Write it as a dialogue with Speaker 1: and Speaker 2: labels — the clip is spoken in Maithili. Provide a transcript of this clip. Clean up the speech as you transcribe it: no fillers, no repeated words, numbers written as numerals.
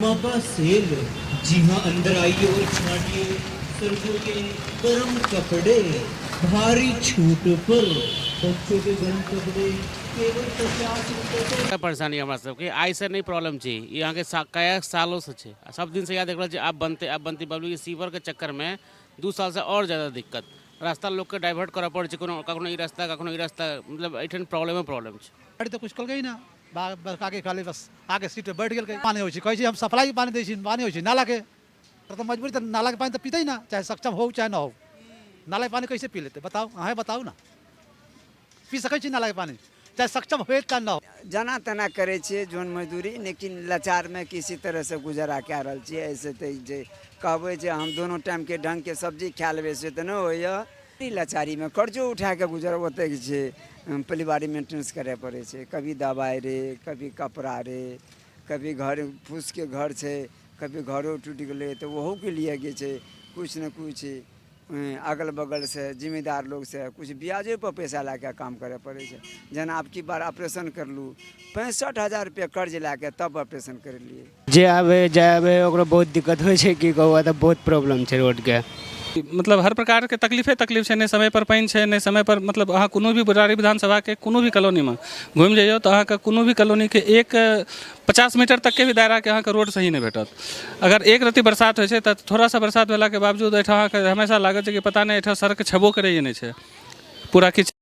Speaker 1: मापा सेल। जी हाँ, अंदर आइए और छांटिए सर्दियों के गर्म कपड़े भारी छूट पर। बच्चों के गर्म कपड़े केवल 50 रुपए पर।
Speaker 2: परेशानी हमरा सबके आइसँ नहि प्रॉब्लम छै, ई अहाँके कएक सालोसँ छै आ सब दिनसँ इएह देख रहल छी, आब बनतै, आब बनतै। पब्लिक सीवरके चक्करमे 2 सालसँ आओर ज्यादा दिक्कत। रास्ता लोकके डाइवर्ट करऽ पड़ै छै, कोनो कखनो ई रास्ता, कखनो ई रास्ता, मतलब एहिठाम प्रॉब्लमे प्रॉब्लम छै।
Speaker 3: गाड़ी तऽ कुछ कलकै ना, बस आगे खाली बस आगे सीट पे बैठ गेल। पानी होइ छै, कहै छै हम सप्लाई पानी दै छी, पानी होइ छै नालाके। तऽ मजबूरी तऽ नालाके पानी तऽ पीतै ना, चाहे सक्षम हो चाहे ना हो। नालाके पानी कैसे पी लेतै? बताउ, अहेँ बताउ ना, पी सकै छी नालाके पानी, चाहे सक्षम होए चाहे ना हो?
Speaker 4: जेना तेना करै छियै जन मजदूरी, लेकिन लाचारमे किसी तरहसँ गुजारा कए रहल छियै। एहिसँ तऽ जे कहबै जे हम दोनो टाइमके ढङ्गके सब्जी खा लेबै, से तऽ नहि होइए। ई लाचारीमे कर्जो उठाके गुजर ओतेक छै, परिवार मेंटेनेंस करय पड़ै छै। कभी दबाइ रे, कभी कपड़ा रे, कभी घर फूसके घर छै, कभी घरो टूटि गेलै तऽ ओहोके लिए जे छै किछु ने किछु अगल बगलसँ जिम्मेदार लोकसँ किछु ब्याजोपर पैसा लए कऽ काम करय पड़ै छै। जेना आब की बार ऑपरेशन करलहुँ, 65,000 रुपैआ कर्ज लए कऽ तब ऑपरेशन करेलियै।
Speaker 5: जे आबै जाय आबै, ओकरो बहुत दिक्कत होइ छै। की कहू, एतऽ बहुत प्रॉब्लम छै रोडके।
Speaker 6: मतलब हर प्रकारके तकलीफे तकलीफ छै। नहि समयपर पानि छै, नहि समयपर, मतलब अहाँ कोनो भी बुरारी विधानसभाके कोनो भी कॉलोनीमे घुमि जइयौ तऽ अहाँके कोनो भी कॉलोनीके एक 50 मीटर तकके भी दायराके अहाँके रोड सही नहि भेटत। अगर एक रत्ती बरसात होइ छै तऽ थोड़ा सा बरसात भेलाके बावजूद एहिठाम अहाँके हमेशा लागत जे कि पता नहि एहिठाम सड़क छेबो करै नहि छै, पूरा किछु।